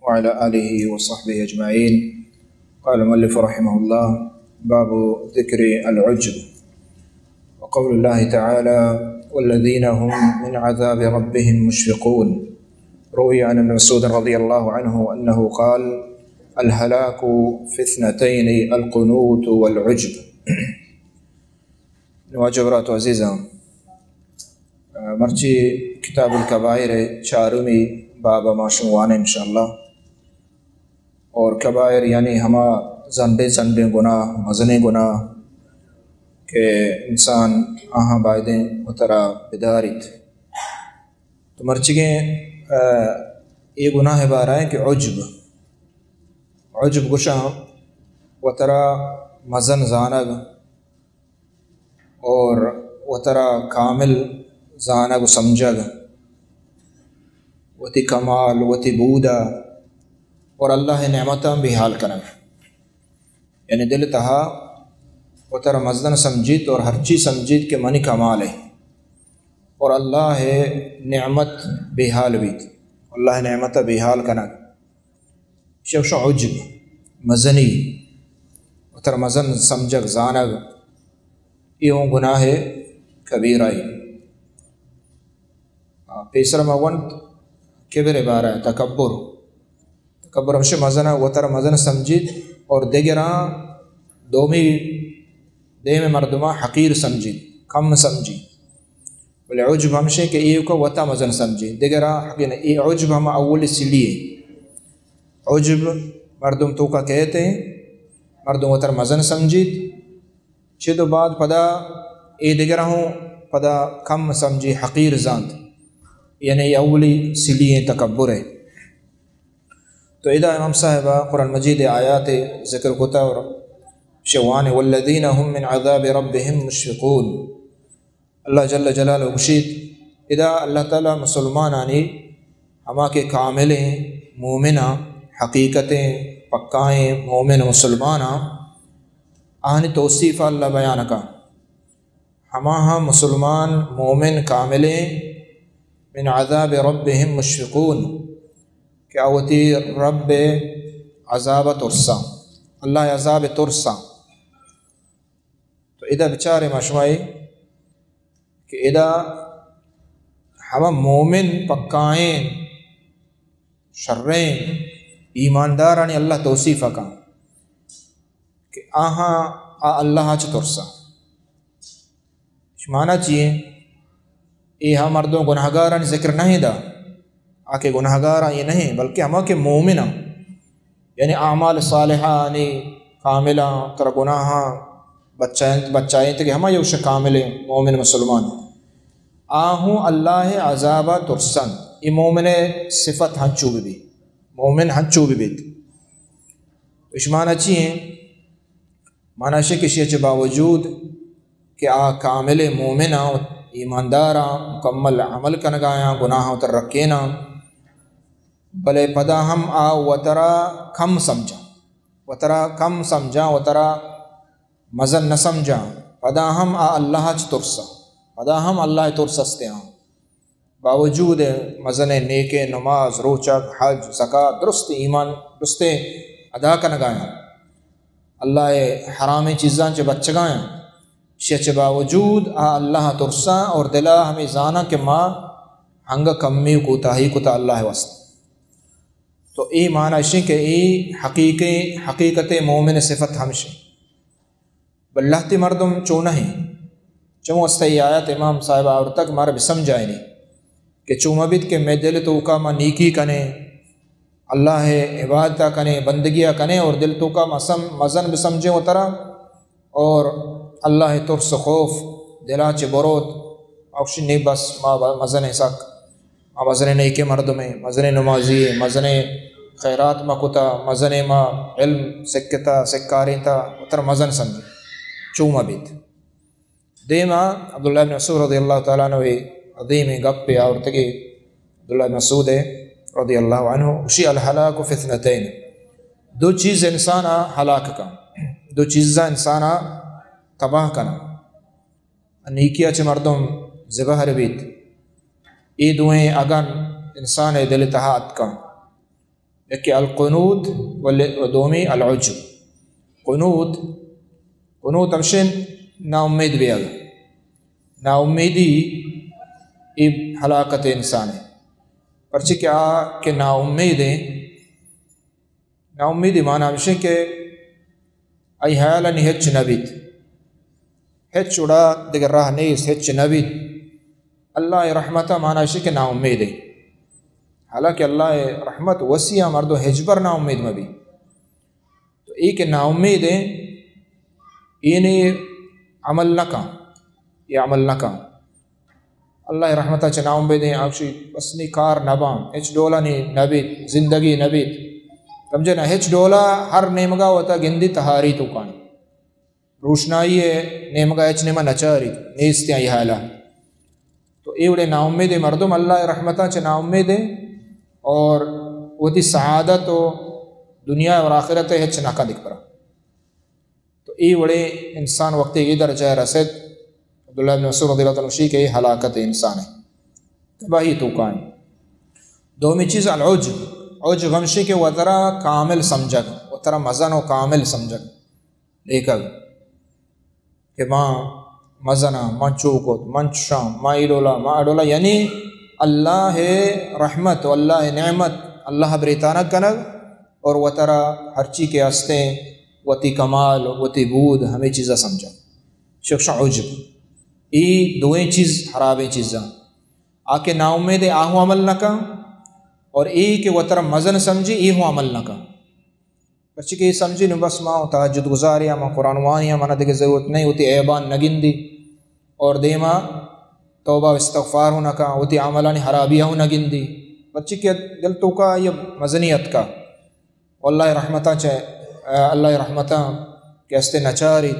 وعلى آله وصحبه أجمعين. قال المؤلف رحمه الله: باب ذكر العجب. وقول الله تعالى: والذين هم من عذاب ربهم مشفقون. روي عن ابن مسعود رضي الله عنه أنه قال: الهلاك في اثنتين، القنوط والعجب. واجہ برات و عزیزاں، مرچی کتاب الکبائر چارمی باب ما شما وانیں انشاءاللہ۔ اور کبائر یعنی ہما زنڈیں زنڈیں گناہ، مزنیں گناہ کہ انسان آہاں بایدیں وترا بداریت۔ تو مرچیگیں، آ، اے گناہ بارہ ایں کہ عجب، عجب گوشاں وترا مزن زانگ، اور وترا کامل زانگ و سمجھگ، وتی کمال، وتی بودا، اور اللہ نعمتاں بے حال کنگ۔ یعنی دل تہا وترا مزن سمجھیت اور ہرچی سمجھیت کہ منی کمال ہے، اور اللہ نعمت بے حال بیت، اللہ نعمت بے حال کنگ۔ شوش عجب، مزنی، وتر مزن سمجھگ زانگ، اے ہوں گناہ کبیرہ ای۔ آ، پیسر ما ونت کبر بارہ، تکبر۔ تکبر ہمشہ مزن، وتر مزن سمجھیت اور دگراں دومی دیم مردماں حقیر سمجھیت، کم سمجھیت۔ بلے عجب ہمشیں کہ ایوکا وتا مزن سمجھے، دگرا حقی نہ۔ اے عجب ہما اولی سیڑھی ہے۔ عجب مردم توکا کہتے ہیں، مردم وتر مزن سمجھیت، چد و بعد پدا اے دگرا ہوں پدا کم سمجھے، حقیر زانت۔ یعنی اے اولی سیڑھی ہیں، تکبر ہے۔ تو ادا امام صاحب قرآن مجید آیات ذکر کتا اور شوان: والذین هم من عذاب ربهم مشفقون۔ اللہ جل جلالہ گوشیت، ادا اللہ تعالی مسلمانانی، ہما کہ کاملیں مومناں، حقیقتیں پکائیں مومن مسلماناں، آہانی توصیف اللہ بیان کا۔ ہما ہم مسلمان مومن کاملیں، من عذاب ربهم مشفقون، کہ آ وتی رب عذاب ترساں، اللہ عذاب ترساں۔ تو ادا بچارے ما شمائی کہ ادا ہما مومن پکائیں شریں ایماندارانی اللہ توصیف کن کہ آہاں آ اللہ چہ ترسا۔ اش معنی چی ایں؟ اے ہم مردم گناہگارانی ذکر نہیں دا، آ کہ گناہگار اے نہیں، بلکہ ہما کہ مومن ایں، یعنی اعمال صالحہ آنی کامل ایں، ترا گناہاں بچائیں، بچائیں تک ہما یوش کامل ایں، مومن مسلمان۔ آہوں اللہ عذاب ترسن۔ اے مومن صفت ہنچو بی، مومن ہنچو بیت۔ اش معنی چی ایں؟ معنی اش کہ اشی چہ باوجود کہ آ کامل مومن آں، ایماندار آں، مکمل عمل کنگایاں، گناہاں وتر رکیناں، بلے پدا ہم آ وترا کم سمجھاں، وترا کم سمجھاں، وترا مزن نہ سمجھاں، پدا ہم آ اللہ چہ ترساں، پدا ہم اللہ ترس استیاں۔ باوجود مزنیں نیکیں نماز، روچگ، حج، زکات، درست ایمان، درستیں ادا کنگایاں، اللہ حرامیں چیزاں چہ بچگایاں، شہ چہ باوجود آ اللہ ترساں اور دلا ہمیں زاناں کہ ما ہنگا کمی و کوتاہی کتا اللہ واسطہ۔ تو اے معنی اشیں کہ اے حقیقی، حقیقت مومن صفت ہمشیں۔ بلے لہتے مردم چو نہ ایں۔ چمو است اے آیت امام صاحب آورتگ مارا بسمجھائینی کہ چو مہ بیت کہ مئے دل توکا ما نیکی کنیں، اللہ عبادتا کنیں، بندگیا کنیں اور دل توکا ما سم-، مزن بسمجھیں وترا اور اللہ ترس خوف دلا چہ بروت، اوشی نی بس ما ب-، مزنیں سک۔ ما مزنیں نیکیں مردمیں، مزنیں نمازی ایں، مزنیں خیرات ما کتا، مزنیں ما علم سکتا، سکارینتا، وترا مزن سمجھیں۔ چو مہ بیت۔ دیما عبداللہ بن مسعود رضی اللہ تعالی عنہ عظیمیں گپے آورتگی۔ عبداللہ بن مسعود رضی اللہ عنہ گوشی: الہلاک فی اثنتین، دو چیز انسانا ہلاک کن، دو چیزاں انسانا تباہ کن۔ نیکیا چہ مردم زبہر بیت، اے دوئیں اگن انسان دل تہا اتکاں، یکے القنوط و ل-، و دومی العجب۔ قنوط، قنوط ہمشیں ناامید بیگ۔ ناامیدی ای ہلاکت انسان ہے۔ پرچہ کہ آ کہ ناامید ہیں، ناامیدی معنی ہمشیں کہ آئی حیالانی ہچ نہ بیت، ہچ وڑا دگہ راہ نیست، ہچ نہ بیت۔ اللہ رحمت معنی ہمشیں کہ ناامید ہے۔ حالانکہ اللہ رحمت وسیع، مردم ہچبر ناامید مہ بی۔ تو اے کہ ناامید ہیں، اینی عمل نہ کن، یہ عمل نہ کن۔ اللہ رحمتا چہ ناامید ہیں، آکشی بس نی کار نہ باں، ہچ ڈولا نی نہ بیت، زندگی نہ بیت۔ سمجھے نا، ہچ ڈولا ہر نیمگا وتا گندی تہاری تو کن۔ روشنائی ہے نیمگا ہچ نیمہ نچاری، نیستیاں یہ حالا۔ تو اے وڑے ناامید مردم اللہ رحمتا چہ ناامید ہیں اور وتی سعادت و دنیا اور آخرت ہچ نہ کن دکھ پرا۔ تو اے وڑے انسان وقتے اے درجہ رسد، عبداللہ بن مسعود رضی اللہ تعالیٰ عنہ شی کہ اے ہلاکت انسان ہے، تباہی توکا ہے۔ دومی چیز العجب۔ عجب ہمشی کہ وترا کامل سمجھگ، وترا مزن و کامل سمجھگ، لیکگ کہ ما مزناں، ما چوکت، من چشاں، ما ایڈولا، ما اڈولا، یعنی اللہ رحمت و اللہ نعمت، اللہ بریتانک کنگ، اور وترا ہرچی کہ ہستیں وتی کمال، وتی بود، ہمیں چیزا سمجھا۔ شکشا عجب۔ ای دوئیں چیز خرابیں چیزاں۔ آ کہ ناامید آہو عمل نہ کن، اور ای کہ وترا مزن سمجھی ایہو عمل نہ کن۔ پرچہ کہ ای سمجھی نو بس ما تہجد گزاری، ما قرآن وانی، منا دیگہ ضرورت نہیں، وتی عیبان نگندی۔ اور دیما توبہ و استغفار ہوں نہ کن، وتی عملانی خرابی ہوں نہ گندی، پرچی کہ دل توکا یہ مزنی اتکا۔ واللہ رحمتاں چہ، اللہ رحمتاں کہ استے نچاریت۔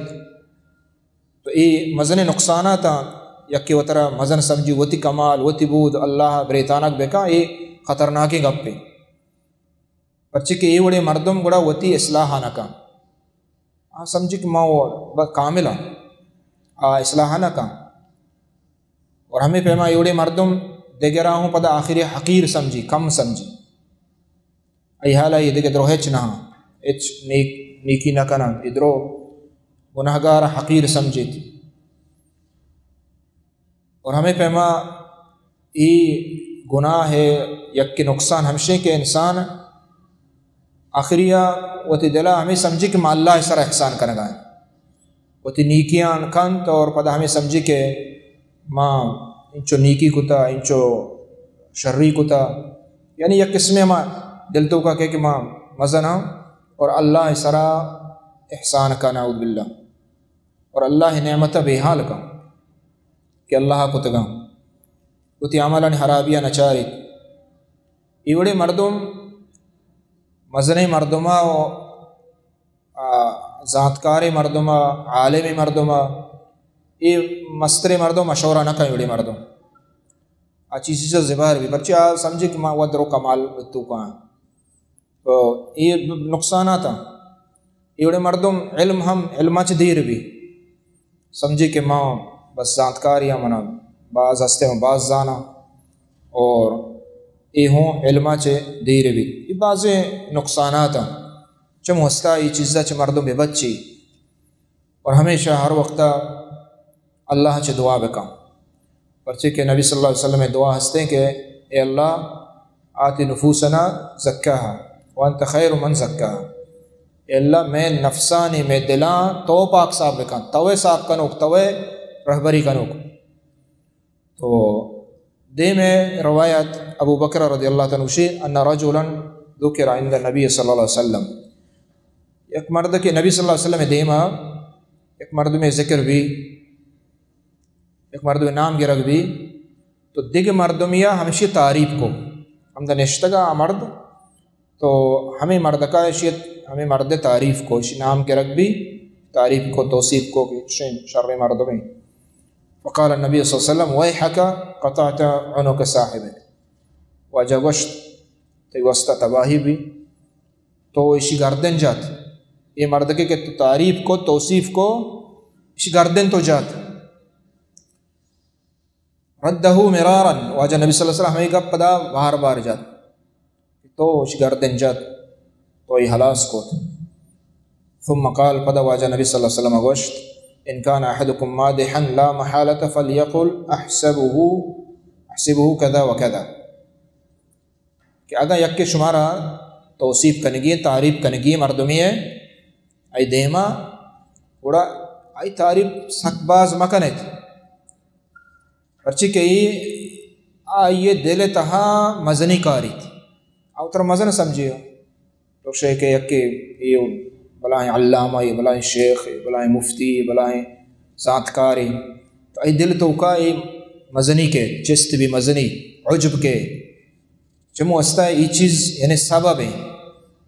تو ای مزن نقصاناتاں، یکے وترا مزن سمجھی، وتی کمال، وتی بود، اللہ بریتانک بکا، ای خطرناکیں گپے۔ پرچہ کہ اے وڑیں مردم گڑا وتی اصلاح نہ کن۔ آ سمجھی کہ ما و بس کامل آں، آ اصلاح نہ کن۔ اور ہمیں پیما اے وڑیں مردم دگرا ہوں پدا آخری حقیر سمجھی، کم سمجھی۔ ای حالا یہ دگہ درو ہچ نہ، ہچ نیک، نیکی نہ کنن، یہ درو گناہگار حقیر سمجھیت۔ اور ہمیں پیما ای گناہ ہے، یک نقصان ہمشیں کہ انسان آخریا وتی دلا ہمیں سمجھی کہ ما اللہ سر احسان کنگا ہیں، وتی نیکیان کنت اور پدا ہمیں سمجھی کہ ما انچو نیکی کتا، انچو شری کتا، یعنی یک قسمے ہما دل توکا کہ، کہ ما مزناں اور اللہ سرا احسان کا، نعوذ باللہ۔ اور اللہ نعمت بے حال کا کہ اللہ کتگاں، وتی عملانی خرابیاں نچاریت۔ ای وڑے مردم، مزنیں مردما و، آ، زانتکاریں مردما، عالمیں مردما، ای مستریں مردم مشورہ نہ کن، ای وڑے مردم۔ آ چیزی چہ زبہر بی، پرچہ آ سمجھی کہ ما و درو کمال توکا آں۔ تو اے نقصانات ہیں۔ اے وڑے مردم علم ہم، علم چہ دیر بی۔ سمجھی کہ ما بس زانتکاری ہم، منا باز ہستے ہوں، باز زانا۔ اور اے ہوں علم چہ دیر بی۔ اے بازیں نقصانات ہیں۔ چم واسطہ اے چیزا چہ مردم بے بچی۔ اور ہمیشہ ہر وقت اللہ چہ دعا بکن، پرچے کہ نبی صلی اللہ علیہ وسلم دعا ہستیں کہ اے اللہ، آت نفوسنا زکاها وانت خیر من زکاها۔ اے اللہ، میں نفسانی، میں دلاں تو پاک صاف بکن، توے صاف کنوک، توے رہبری کنوک۔ تو دیمے روایت ابو بکر رضی اللہ تعالی عنہ گوشی، ان رجلا ذکر عند النبی صلی اللہ علیہ وسلم، یک مرد کہ نبی صلی اللہ علیہ وسلم دیما یک مردمے ذکر بی، یک مردمے نام گرگ بی، تو دگہ مردمیا ہمشی تعریف کو، ہمدا نشتگا آ مرد، تو ہمے مردکا اشی، ہمے مرد تعریف کو، اشی نام گرگ بی، تعریف کو، توصیف کو کہ چشیں شریں مردمے۔ فقال النبی صلی اللہ علیہ وسلم، ویحک قطعت عنق صاحبک۔ واجہ گوشت، تئی واسطہ تباہی بی، تو اشی گردن جات۔ اے مردکے کہ تو تعریف کو، توصیف کو، اشی گردن تو جات۔ ردہ مرارا، واجہ نبی صلی اللہ علیہ وسلم ہمے گپ پدا بار بار جات۔ تو اش گردن جت، تو ای ہلاس کت۔ ثم قال، پدا واجہ نبی صلی اللہ علیہ وسلم گوشت، ان کان احدکم مادحا لا محالة فلیقل احسبه، احسبه کذا و کذا۔ کہ اگاں یکے شمارا توصیف کنگی، تعریف کنگی مردمی ہے، ای دیما، گڑا ای تعریف سک باز مکنیت، پرچی کہ ای آئی دل تہا مزنی کاریت، او ترا مزن سمجھی۔ تو شے کہ یکے ای بلائیں علامہ، ای بلائیں شیخ، ای بلائیں مفتی، ای بلائیں زانتکارے، تو ای دل توکا ای مزنی کے، چست بی مزنی، عجب کے، چمو استا ای چیز یعنی سبب ہے،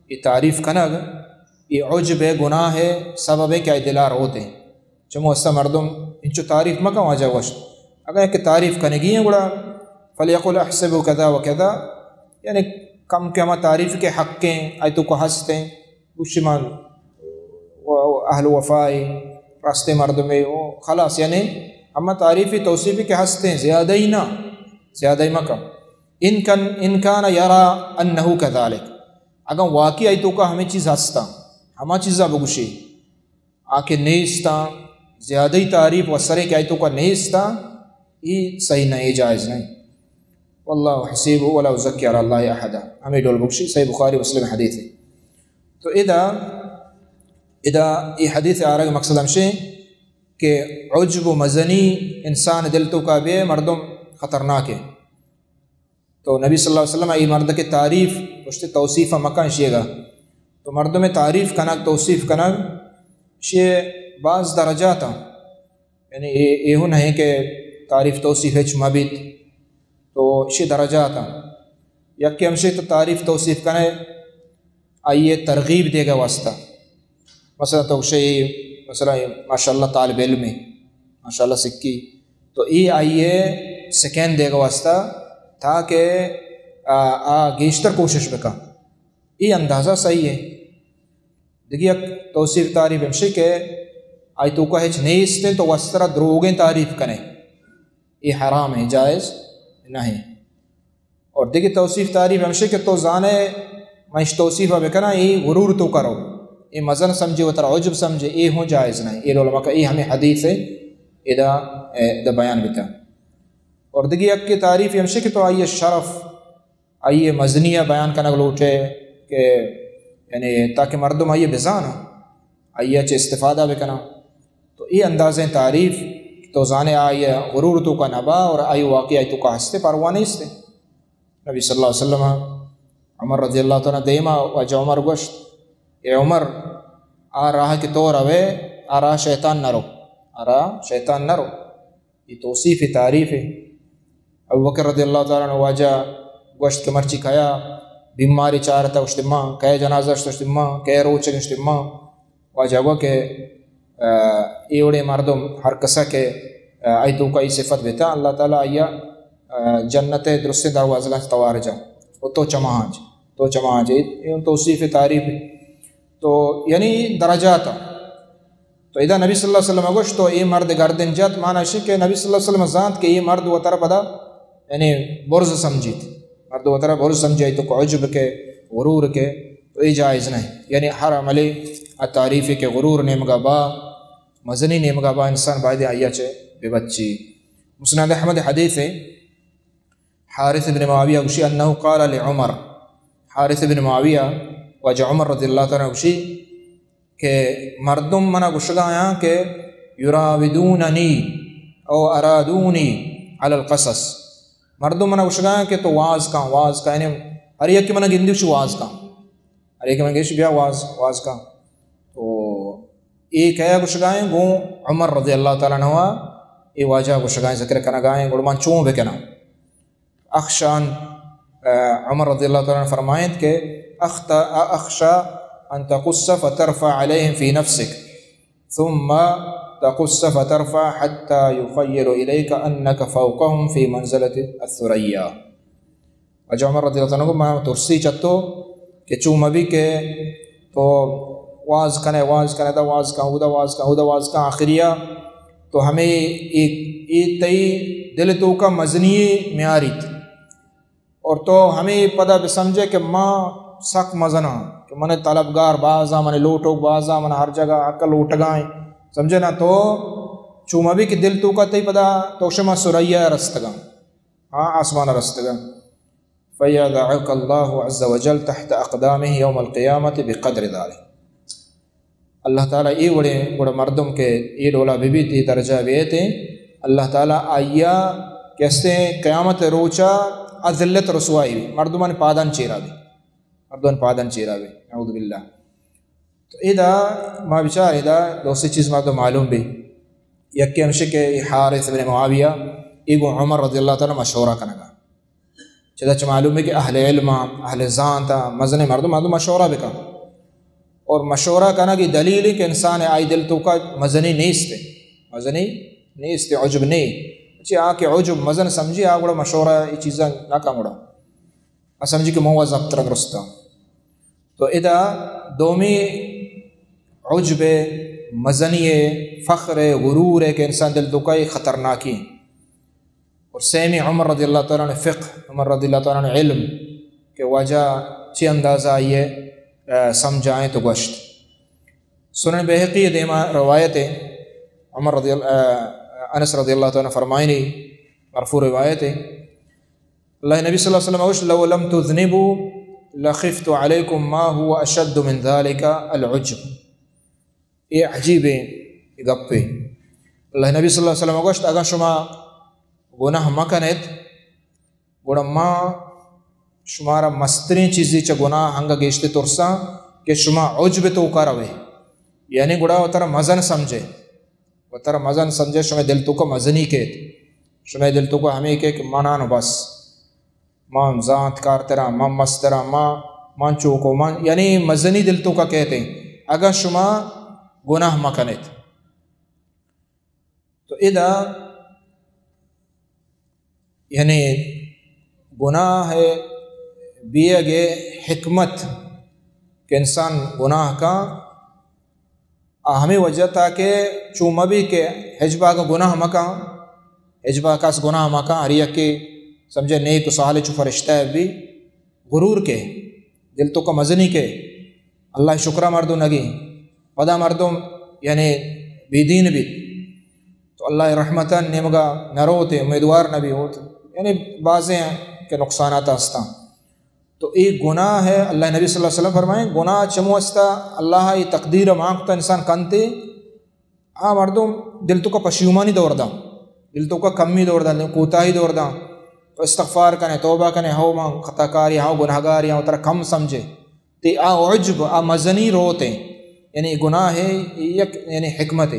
ای تعریف کنگ، ای عجب ہے، گناہ ہے، سبب ہے کہ ای دلا روتے۔ چمو استا مردم انچو تعریف مکن۔ واجہ گوشت، اگر کہ تعریف کنگی ہیں گڑا فلیقل احسب کذا و کذا، یعنی کم کہ ہما تعریف کے حق ہیں، ای توکا ہست ہیں، گوشی من و-، و-، اہل وفائے، راستے مردمے، و خلاص، یعنی ہما تعریف توصیفی کے ہست ہیں، زیادہ ہی نہ، زیادہ ہی مکن۔ ان کن، ان کان یرا انه کذلک، اگاں واقعی ای توکا ہمیں چیز ہستا، ہما چیزا بگوشی، آ کہ نیستاں، زیادہ ہی تعریف و سرے کہ آئی توکا نیستاں، ای صحیح نہیں، ای جائز نہیں۔ واللہ حسیب ولا ازکی علی اللہ احدا۔ ہمیں ڈول بخشی، صحیح بخاری مسلم حدیث ہے۔ تو ادا، ادا ای حدیث آرگ مقصد ہمشے کہ عجب و مزنی انسان دل توکا بے مردم خطرناک ہے۔ تو نبی صلی اللہ علیہ وسلم ای مرد کے تعریف، گوشتے توصیف مکن شیگا۔ تو مردم تعریف کنگ، توصیف کنگ، شی باز درجات ہیں۔ یعنی اے، اے ہوں نہیں کہ تعریف توصیف ہچ مبیت، تو شی درجات ہیں۔ یکی ہمشی تو تعریف توصیف کنے، آئیے ترغیب دے گا واسطہ۔ مثلا تو شی، مثلا ماشاءاللہ طالب علم ہے، ماشاءاللہ سکی، تو ای آئیے سکین دے گا واسطہ تاکہ آ، آ گیشتر کوشش بکا۔ ای اندازہ صحیح ہے۔ دیگه یک توصیف تعریف ہمشی کہ آئی توکا ہچ نیست ہے تو وسترا دروگیں تعریف کنے، ای حرام ہے، جائز نہیں۔ اور دیگه توصیف تعریف ہمشی کہ تو زانے منش توصیف بکنا، ای غرور توکا رو، ای مزن سمجھے، وترا عجب سمجھے، ای ہوں جائز نہیں۔ ای علماء کا ای ہمیں حدیث ہے، ادا، ادا بیان بتا۔ اور دیگه یک کی تعریف ہمشی کہ تو آئی شرف، آئی مزنی بیان کنگ لوٹے کہ یعنی تاکہ مردم آئی بزانا، آئی چے استفادہ بکنا۔ تو ای اندازیں تعریف تو زانے آئی غرور توکا نبا اور آئی واقعی آئی توکا ہستے پرواہ نیستے۔ نبی صلی اللہ علیہ وسلم عمر رضی اللہ تعالی عنہ دیما واجہ عمر گوشت، اے عمر، آ راہ کہ تو روے، آ راہ شیطان نہ رو، آ راہ شیطان نہ رو۔ یہ توصیف تعریف ہے۔ ابوبکر رضی اللہ تعالی عنہ واجہ گوشت کہ مرچی کیا بیماری چارتا، گوشت ما، کیا جنازہ شتا، گوشت ما، کیا روچ، گوشت ما۔ واجہ گو کہ، آ، اے وڑے مردم ہر کسا کہ، آ، آئی توکا ای صفت بیتا، اللہ تعالی آیا، آ، جنت درستیں دروازگاں توار جا، و تو چماہاں جا، تو چماہاں جا۔ اے توصیف تعریف ہے۔ تو یعنی درجات۔ تو ادا نبی صلی اللہ علیہ وسلم گوشت، تو اے مرد گردن جت، معنی شی کہ نبی صلی اللہ علیہ وسلم زانت کہ اے مرد وترا پدا یعنی برز سمجھیت۔ مرد وترا برز سمجھے تو عجب کے، غرور کے، تو اے جائز نہیں۔ یعنی ہر عملی تعریف کے غرور نیمگا با، مزنی نیمگا با انسان باید آیا چے ببچی۔ مسند احمد حدیث ہے، حارث بن معاویہ گوشی، انه قال لعمر، حارث بن معاویہ واجہ عمر رضی اللہ تعالی عنہ گوشی کہ مردم منا گوشگایاں کہ یراودوننی او ارادونی علی القصص، مردم منا گوشگایاں کہ تو واز کن، واز کن، یعنی ہر یک منا گندی گوشی واز کن، ہر یک منا گوشی بیا واز، واز کن۔ تو اے کیا گوشگائیں؟ گوں عمر رضی اللہ تعالی عنہ اے واجہ گوشگائیں، ذکر کنگائیں، گڑ من چون بکناں؟ اخشان، آ، عمر رضی اللہ تعالی عنہ فرمائیں کہ اخت-، اخشى ان تقص فترفع عليهم في نفسك ثم تقص فترفع حتى يخيل اليك انك فوقهم في منزلة الثريا۔ واجہ عمر رضی اللہ تعالی عنہ گو، من ترسی چہ تو کہ چو مبی کہ تو واز کنے، واز کنے، دا واز کن، اودا واز کن، اودا واز کن، آخریا تو ہمیں ایک، ایک تئی دل توکا مزنی میاریت۔ اور تو ہمے پدا بسمجھے کہ ما سک مزناں، کہ من طلبگار بازاں، من لوٹوک بازاں، من ہر جگہ حق لوٹگائیں۔ سمجھے نا؟ تو چو مبی کہ دل توکا تئی پدا تو شما ثریا رستگاں، ہاں، آسمان رستگاں۔ فیضعک اللہ عز وجل تحت اقدامہ یوم القیامۃ بقدر ذلک۔ اللہ تعالیٰ اے وڑیں گڑا مردم کہ اے ڈولا بہ بیت، اے درجہ بیت، اللہ تعالیٰ آئیا کہ استیں قیامت روچا آ ذلت رسوائی بی، مردمان پادان چیرا بی، مردمان پادان چیرا بی، نعوذ باللہ۔ تو ادا ما بچار، ادا دو سے چیز ما تو معلوم بی۔ یکی ہمشی کہ حارث بن معاویہ، ای گو عمر رضی اللہ تعالیٰ مشورہ کنگا۔ چدا چہ معلوم ہے کہ اہل علم، اہل زانت، مزن مردم، مردم مشورہ بکن۔ اور مشورہ کنگی دلیل ہے کہ انسان آئی دل توکا مزنی نیست ہے۔ مزنی نیست ہے، عجب نہیں۔ چی آ کہ عجب مزن سمجھی، آ گڑا مشورہ ای چیزاں نہ کن گڑا۔ آ سمجھی کہ مو زبتر درستا۔ تو ادا دومی عجب، مزنی، فخر، غرور ہے کہ انسان دل توکا خطرناکی۔ اور سیمی عمر رضی اللہ تعالیٰ عنہ فقہ، عمر رضی اللہ تعالیٰ عنہ علم کہ واجہ چی اندازہ آئیے، آ، سمجھائیں تو گوشت۔ سنن بیہقی دیما روایت ہے، عمر رضی اللہ، آ، انس رضی اللہ تعالیٰ عنہ فرمائنی، مرفوع روایت ہے، اللہ نبی صلی اللہ علیہ وسلم گوشت، لو لم تذنبوا لخفت علیکم ما هو اشد من ذلك العجب۔ اے عجیبیں گپے۔ اللہ نبی صلی اللہ علیہ وسلم گوشت، اگاں شما گناہ مکنیت، گڑا ما شمارا مستریں چیزے چہ گناہ ہنگا گیشتے ترساں کہ شما عجب توکا روے، یعنی گڑا وترا مزن سمجھے، وترا مزن سمجھے، شمے دل توکا مزنی کیت، شمے دل توکا ہمے کہ، کہ منان بس۔ من زانت کارتراں، من مستراں، من، من چوکو، من، یعنی مزنی دل توکا کہتے ہیں، اگاں شما گناہ مکنیت۔ تو ادا، یعنی گناہ بیگ حکمت کہ انسان گناہ کا، آ ہمے وجہ تا کہ چو مبی کہ ہچبر گناہ مکن، ہچبر کس گناہ مکن، ہر یکے سمجھے نیک و صالح چو فرشتہ بی، غرور کے، دل توکا مزنی کے، اللہ شکرا مردم نگی، پدا مردم یعنی بے دین بیت، تو اللہ رحمتان نیمگا نروتے، امیدوار نبی ہوت، یعنی بازیں کہ نقصانات ہستاں۔ تو اے گناہ ہے، اللہ نبی صلی اللہ علیہ وسلم فرمائیں، گناہ چمو استا، اللہ ای تقدیر مان کتا انسان کنتے، آ مردم دل توکا پشیمانی دور داں، دل توکا کمی دور داں، کوتاہی دور داں، تو استغفار کنے، توبہ کنے، ہو من خطا کاری، ہو گناہگاری، ہو ترا کم سمجھے۔ تے آ عجب، آ مزنی روت ہیں، یعنی گناہ ہے، یک یعنی حکمت ہے۔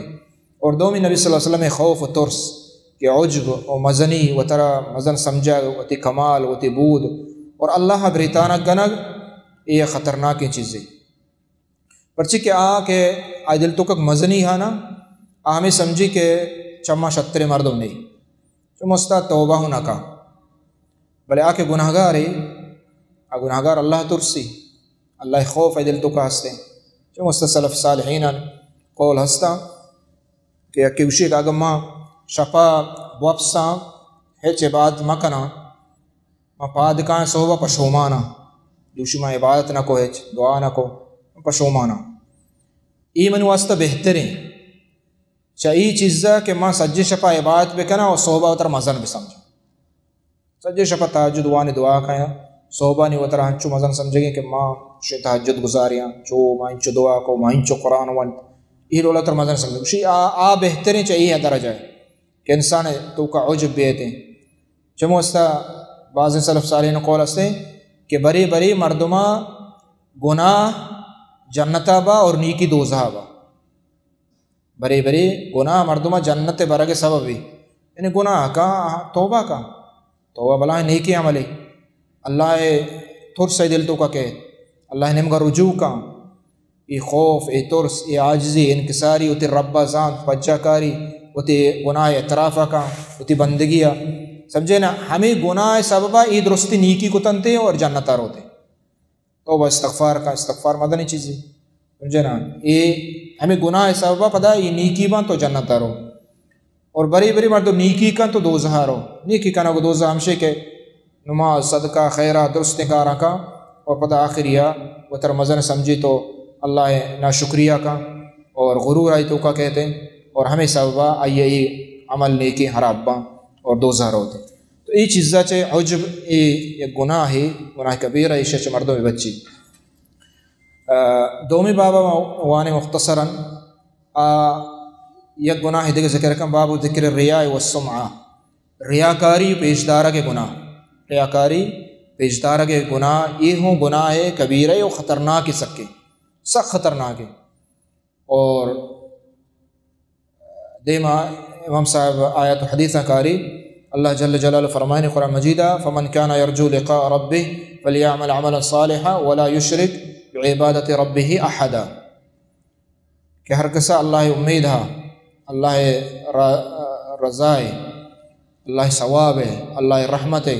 اور دومی نبی صلی اللہ علیہ وسلم خوف و ترس کہ عجب و مزنی، وترا مزن سمجھگ، وتی کمال، وتی بود، اور اللہ بریتانک گنگ، یہ خطرناکیں چیزے۔ پرچی کہ آ کہ آئی دل توکک مزنی ہانا، آ ہمیں سمجھی کہ چما شترے مردم نہیں۔ چو مستا توبہ ہوں نہ کا۔ بلے آ کہ گناہگارے، آ گناہگار اللہ ترسی، اللہ خوف ء دل توکا ہستے۔ چو مستا سلف صالحین ان قول ہستا کہ یکے گوشی کہ اگاں ما شپا بوپساں ہچ عبادت مکناں، ما پاد کائیں صحبا پشوماناں، دوشی ما عبادت نہ کو، ہچ دعا نہ کو، پشوماناں۔ ای منی واسطہ بہتریں۔ چہ ای چیزا کہ ما سجے شپا عبادت بکناں و صحبا وتر مزن بسمجھاں۔ سجے شپا تہجد وانی دعا کایاں، صحبانی وتر ہنچو مزن سمجھگیں کہ ما شے تہجد گزاریاں، چو ما انچو دعا کو، ما انچو قرآن ونت، ای ڈولا تر مزن سمجھگیں۔ گوشی آ، آ بہتریں چہ ای درجہ ہے کہ انسان توکا عجب بیتیں۔ چمو استا بعض سلف صالحین قول ہستیں کہ برے برے مردما گناہ جنتا با اور نیکی دوزہا با۔ برے برے گناہ مردم جنت برگ سبب بی۔ یعنی گناہ کا، توبہ کا۔ توبہ بلاہیں نیکی عملے۔ اللہ ترس دل توکا کہ اللہ نیمگا رجوع کا۔ ای خوف، ای ترس، ای عاجزی، انکساری، وتی ربا زانت، پجا کاری، وتی گناہ اعتراف کا، وتی بندگی۔ سمجھے نا؟ ہمیں گناہ سببا ای درستی نیکی کتنتے اور جنتا روتے۔ توبہ استغفار کا، استغفار مدنی چیزی۔ سمجھے نا؟ اے ہمیں گناہ سببا پدا اے نیکی بان تو جنت رو۔ اور بری بری مردم نیکی کن تو دوزہ رو۔ نیکی کنا کو دوزہ ہمشے کہ نماز، صدقہ، خیرات، درستیں کاراں کن اور پدا آخریا وتر مزن سمجھی تو اللہ ناشکریہ کن اور غرور آئی توکا کہتے ہیں اور ہمیں سببا آئی ای عمل نیکی خراب باں اور دوزہ روتے۔ تو ای چیزا چے عجب ای یک گناہ ہے، گناہ کبیرہ، ایشی چے مردم بچی۔ آ، دومی بابا ما وانے مختصراً، آ، یک گناہ دگہ ذکر کن، باب ذکر الریاء والسمعہ، ریاکاری پیشدارگ گناہ، ریاکاری پیشدارگ گناہ، یہ ہوں گناہ کبیرہ و خطرناک سکے، سخت خطرناک ہے۔ اور دیما امام صاحب آیات و حدیثاں کاری، اللہ جل جلالہ فرمائنی قرآن مجیدا، فمن كان يرجو لقاء ربه فليعمل عملا صالحا ولا يشرك بعبادة ربه أحدا۔ کہ ہر کسا اللہ امید ہا، اللہ ر-، رضا ہے، اللہ ثواب ہے، اللہ رحمت ہے،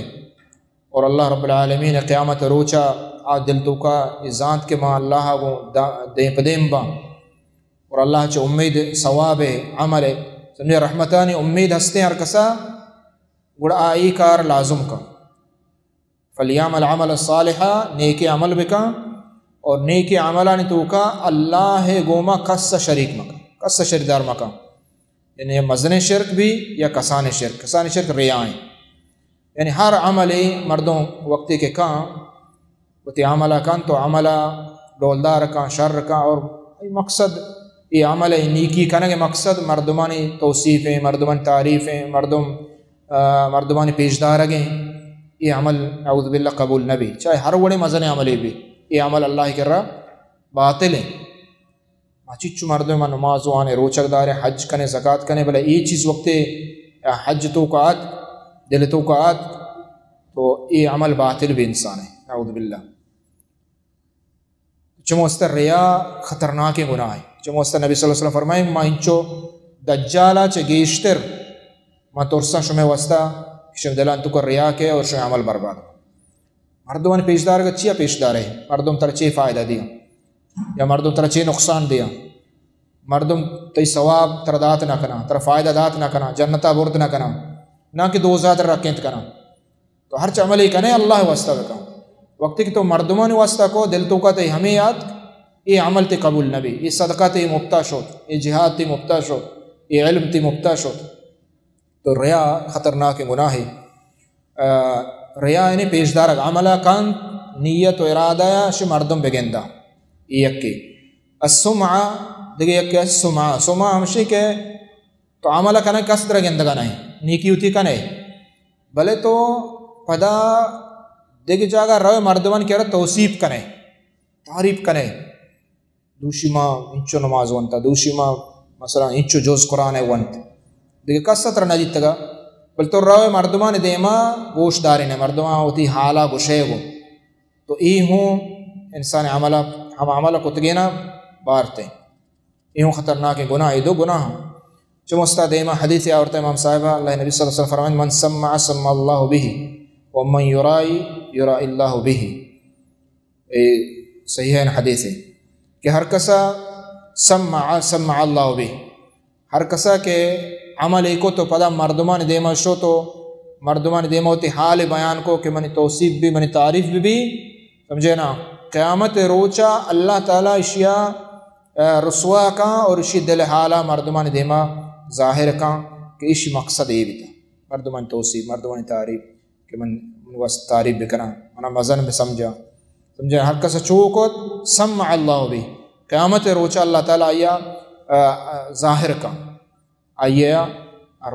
اور اللہ رب العالمین قیامت روچا آ دل توکا ای زانت کہ ما اللہ گوں دا-، دیم پہ دیم باں، اور اللہ چہ امید ثواب ہے، عمل ہے، سمجھے، رحمتانی امید ہستیں ہر کسا، گڑا آ ای کار لازم کن۔ فلیعمل عملا صالحا، نیکیں عمل بکن، اور نیکیں عملانی توکا اللہ گوما کس شریک مکن، کس شریدار مکن۔ یعنی مزنیں شرک بھی یا کسانیں شرک، کسانیں شرک ریائیں۔ یعنی ہر عملے مردم وقتی کہ کن، وتی عملہ کن تو عملہ ڈولدار کن، شر کن، اور ای مقصد، ای عمل، ای نیکی کنگ مقصد مردمانی توصیف ہیں، مردمانی تعریف ہیں، مردم، آ، مردمانی پیشدارگ ہیں، ای عمل نعوذ باللہ قبول نبی، چاہے ہر وڑے مزن عملے بھی، ای عمل اللہ کرا باطل ہیں۔ ما چچو مردم ما نماز وانے، روچگ دارے، حج کنے، زکات کنے، بلے ای چیز وقتے حج توکا آت، دل توکا آت، تو ای عمل باطل بھی انسان ہے، نعوذ باللہ۔ چمو است ریا خطرناکیں گناہ ہے۔ چمو است نبی صلی اللہ علیہ وسلم فرمائے، ما انچو دجالا چہ گیشتر ما ترساں شمے واسطہ کہ شمے دلان توکا ریا کے اور شمے عمل برباد۔ مردمانی پیشدارگ چیا پیشدارے؟ مردم ترا چے فائدہ دیاں؟ یا مردم ترا چے نقصان دیاں؟ مردم تئی ثواب ترا دات نہ کناں، ترا فائدہ دات نہ کناں، جنتا برد نہ کناں، نہ کہ دوزات رکینت کناں۔ تو ہرچ عملے کنے اللہ واسطہ بکن۔ وقتی کہ تو مردمانی واسطہ کو، دل توکا تئی ہمے یات، اے عمل تئی قبول نبی، اے صدقہ تئی مفتا شوت، اے جہاد تئی مفتا شوت، اے علم تئی مفتا شوت۔ تو ریا خطرناکیں گناہے۔ آ، ریا یعنی پیشدارگ، عملا کن نیت و ارادہ یا شی مردم بگندا۔ اے یکے۔ السمعہ، دگہ یکے السمعہ۔ سمعہ ہمشی کہ تو عمل کنے کس ترا گندگا نہیں، نیکی وتی کنے، بلے تو پدا دگہ جاگہ روے مردمان کرا توصیف کنے، تعریف کنے، دوشی ما انچو نماز ونتا، دوشی ما مثلاً انچو جز قرآن ونت، دگہ کس ترا نہ دیتگا، بلے تو روے مردمان دیما گوش دارینے، مردمان وتی حالا گشے گو، تو ای ہوں انسان عمل، ہم عمل کتگینا بارتے۔ اے ہوں خطرناکیں گناہ، اے دو گناہ۔ چمو است دیما حدیث آورتا امام صاحبہ، اللہ نبی صلی اللہ علیہ وسلم فرمائیں، من سمع سمع اللہ به، ومن یرائی یرائی اللہ به۔ اے صحیح حدیث ہے کہ ہر کسا سمع سمع اللہ به، ہر کسا کہ عمل کو تو پدا مردمان دیما شو تو مردمان دیما وتی حال بیان کو کہ منی توصیف بھی، منی تعریف بھی، بھی، سمجھے نا؟ قیامت روچا اللہ تعالی اشیا، آ، رسوا کن اور اشی دل حالا مردمان دیما ظاہر کن کہ اشی مقصد اے بیتا۔ مردمان توصیف، مردمان تعریف کہ من، من واسطہ تعریف بکناں، منا مزن بسمجھا۔ سمجھے؟ ہر کس چو کت، سمع اللہ به۔ قیامت روچا اللہ تعالی آیا، آ، آ، ظاہر کن۔ آئیے آ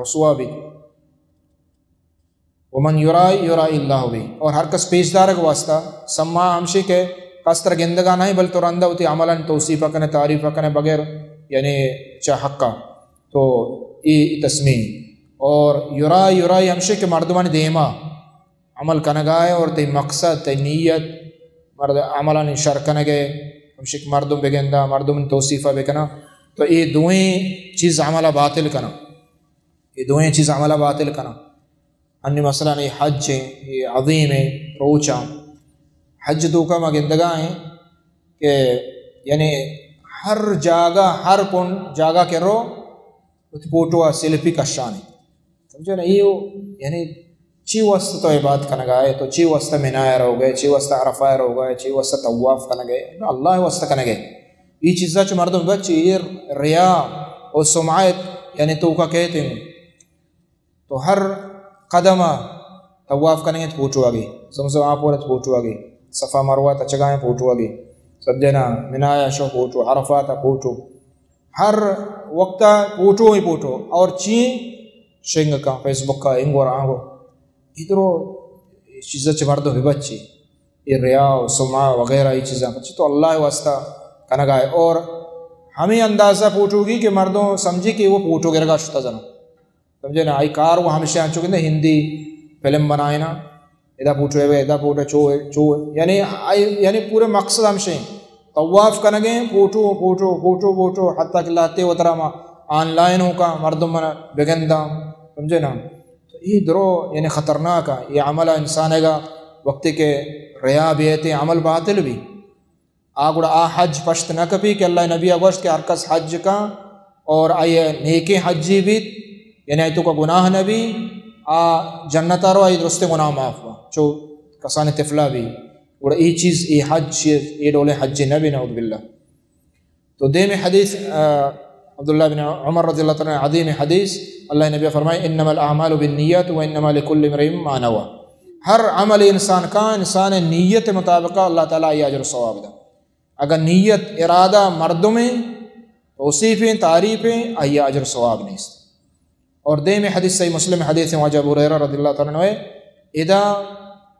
رسوا بیت۔ ومن یرائی یرائی اللہ به۔ اور ہر کس پیش دارگ واسطہ سماع ہمشی کہ کس ترا گندگا نہیں، بل تو رندا وتی عملان توصیف کنے، تعریف کنے بغیر یعنی چا حقا۔ تو ای تسمیع۔ اور یرائی، یرائی ہمشی کہ مردمانی دیما عمل کنگا ہے اور تئی مقصد، تئی نیت، مرد عملانی شر کنگ ہے، ہمشی کہ مردم بگندا، مردم توصیفہ بکنا، تو اے دوئیں چیز عملہ باطل کنا۔ اے دوئیں چیز عملہ باطل کنا۔ انی مثلاً اے حج ہیں، اے عظیم ہیں، روچاں۔ حج توکا ما گندگا ہیں کہ یعنی ہر جاگہ، ہر کن جاگہ کہ رو، وتی فوٹو ء سیلفی کشانے۔ سمجھے نا؟ اے یعنی چی واسطہ تو عبادت کنگا ئے؟ تو چی واسطہ منایا روگا ئے؟ چی واسطہ عرفہ روگا ئے؟ چی واسطہ طواف کنگا ئے؟ اللہ واسطہ کنگا ئے۔ ای چیزا چہ مردم بچی، اے ریا و سمعت، یعنی توکا کہتے ہیں۔ تو ہر قدم ءَ طواف کنگ ءَ فوٹو آگے، زمزم آپ ورت فوٹو آگے، صفا مروہ تچگائیں فوٹو آگے، سمجھے نا، منایا شو فوٹو، عرفات ءَ فوٹو، ہر وقت ءَ فوٹو ہی فوٹو، اور چی شنگ کا فیس بک کا انگور آنگو، ادرو چیزا چہ مردم ببچی، یہ ریا و سمعہ وغیرہ یہ چیزاں پچی تو اللہ واسطہ کنگائے۔ اور ہمیں اندازہ فوٹو گی کہ مردم سمجھی کہ وہ فوٹو گرگا شتا زنا۔ سمجھے نا؟ آئی کار وہ ہمیشہ انچو کہ ہندی فلم بنائے نا، ادا فوٹو ہے، ادا فوٹو ہے، چو ہے، چو ہے۔ یعنی آئی، یعنی پورے مقصد ہمشے ہیں۔ طواف کنگے، فوٹو، فوٹو، فوٹو، فوٹو، حتیٰ کہ لاتے وترا ما آن لائن ہو کا مردم منا بگنداں۔ سمجھے نا؟ تو یہ درو، یعنی خطرناک ہے۔ یہ عمل انسان گا وقتی کہ ریا بیتے، عمل باطل بھی۔ آ گڑا آ حج پشت نہ کپی کہ اللہ نبی ءَ گوشت کہ ہر کس حج کا اور آئی نیکیں حجی بیت، یعنی آئی توکا گناہ نہ بی، آ جنت ءَ رو، آئی درستیں گناہ معاف با، چو کسان طفلہ بی۔ گڑا ای چیز، ای حج، ای ڈولیں حج نہ بی، نعوذ باللہ۔ تو دیم حدیث، آ، عبداللہ بن عمر رضی اللہ تعالیٰ عنہ، عظیم حدیث، اللہ نبی فرمائے، انما الاعمال بالنیات وانما لکل امرئ ما نوی۔ ہر عمل انسان کا، انسان نیت مطابق اللہ تعالیٰ آئی اجر و ثواب دا۔ اگر نیت، ارادہ مردمیں، توصیفیں، تعریفیں، آئی اجر ثواب نیست۔ اور دیم حدیث صحیح مسلم حدیث واجہ ابو ہریرہ رضی اللہ تعالیٰ عنہ ہے، ادا،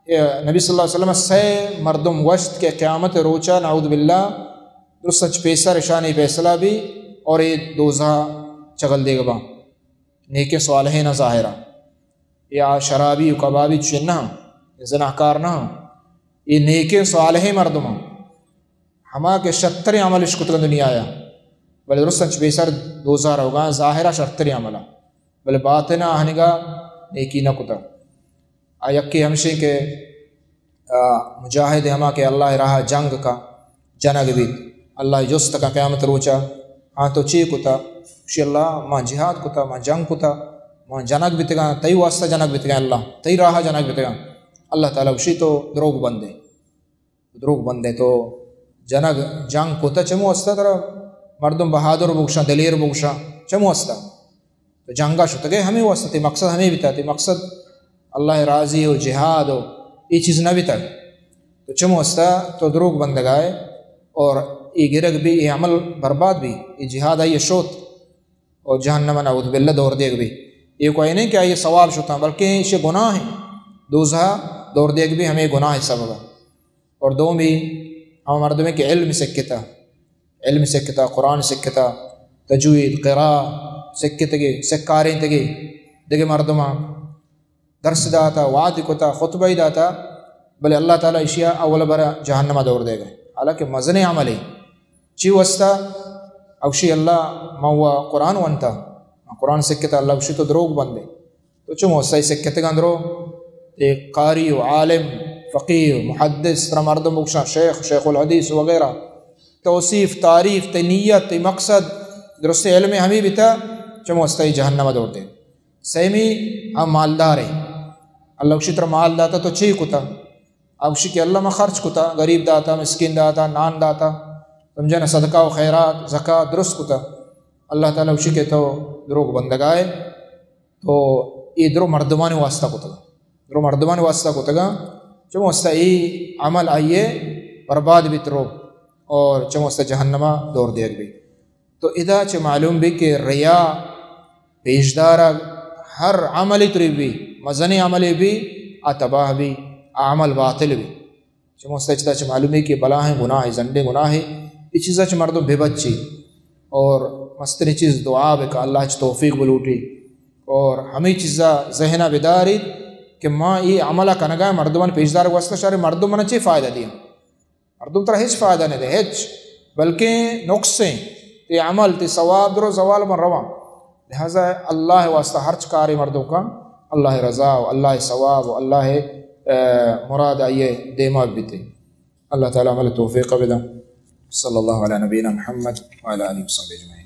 اے، نبی صلی اللہ علیہ وسلم سے مردم گوشت کہ قیامت روچا نعوذ باللہ درست سچ پیسر اشانی فیصلہ بی اور اے دوزہ چگل دیگ باں۔ نیکیں صالحیں نہ ظاہرہ۔ یا شرابی و کبابی چوشیں نہ، زناکار نہ، اے نیکیں صالحیں مردم ہما کہ شرتریں عمل اش کتگ دنیا ءَ، بلے درستاں چہ پیسر دوزہ روگاں، ظاہرا شرتریں عمل، بلے باطنا آہنگا نیکی نہ کتگ۔ آ یکے ہمشیں کہ آ، مجاہد ہما کہ اللہ راہ جنگ کا، جنگ بیت، اللہ جست کا قیامت روچا، ہاں تو چی کتا؟ گوشی اللہ، ما جہاد کتا، ما جنگ کتا، ما جنگ بیتگاں، تئی واسطہ جنگ بیتگاں اللہ، تئی راہ جنگ بیتگاں۔ اللہ تعالیٰ گوشی تو دروگ بندے، دروگ بندے، تو جنگ، جنگ کتا چمو واسطہ ترا مردم بہادر بگشاں، دلیر بگشاں، چمو واسطہ؟ تو جنگا شتگے ہمے واسطہ، تئی مقصد ہمے بیتا، تئی مقصد اللہ راضی و جہاد و اے چیز نہ بیتگ۔ تو چمو واسطہ تو دروگ بندگائے اور اے گرگ بی، اے عمل برباد بی، اے جہاد آئی شوت اور جہنم نعوذ باللہ دور دیگ بی۔ اے کوئی نہیں کہ آئی ثواب شتاں، بلکہ ایشی گناہ ہیں، دوزہ دور دیگ بی ہمے گناہ سبب۔ اور دومی ہما مردمے کہ علم سکتا، علم سکتا، قرآن سکتا، تجوید، قراء سکتگے، سکارینتگے، دگہ مردماں درس داتا، وعد کتا، خطبہ داتا، بلے اللہ تعالیٰ اشیا اول برا جہنم دور دے گئے۔ حالانکہ مزن عملے۔ چی واسطہ؟ اوشی اللہ، ما و قرآن ونتا، قرآن سکتا، اللہ اوشی تو دروگ بندے۔ تو چمو واسطہ اے سکتگاں درو؟ اے قاری و عالم، فقیہ و محدث، ترا مردم بگشاں شیخ، شیخ الحدیث وغیرہ، توصیف، تعریف، تئی نیت، تئی مقصد، درست علم ہمے بیتا، چمو واسطہ اے جہنم دور دے۔ سیمی، ہم مالدارے، اللہ گوشی ترا مال داتا تو چی کتا؟ آ گوشی کہ اللہ ما خرچ کتا، غریب داتا، مسکین داتا، نان داتا، سمجھے نا، صدقہ و خیرات، زکات درست کتا۔ اللہ تعالیٰ گوشی کہ تو دروگ بندگائے، تو اے درو مردمانی واسطہ کتگا، درو مردمانی واسطہ کتگا، چمو واسطہ اے عمل آئیے برباد بیت رو اور چمو واسطہ جہنما دور دیگ بی۔ تو ادا چہ معلوم بی کہ ریا پیشدارگ ہر عملی تری بی، مزنی عملی بی، آ تباہ بی، آ عمل باطل بی۔ چمو واسطہ چدا چہ معلوم بی کہ بلاہیں گناہ، زنڈیں گناہ، اے چیزا چہ مردم بے بچی اور مستری چیز دعا بکا، اللہ چہ توفیق بلوٹی اور ہمیں چیزا ذہنا بداریت کہ ما اے عملا کنگا مردمان پیشدار واسطہ شر مردم منا چی فائدہ دیا؟ مردم ترا ہچ فائدہ نہ دے، ہچ، بلکیں نقصیں، تئی عمل، تئی ثواب درو زوال من رواں۔ لہذا اللہ واسطہ ہرچ کارے مردم کن، اللہ رضا و اللہ ثواب و اللہ، اے، مراد آئیے دیما بیتے۔ اللہ تعالیٰ عمل توفیق بدن۔ صلی اللہ علی نبینا محمد وعلی آلہ وصحبہ اجمعین۔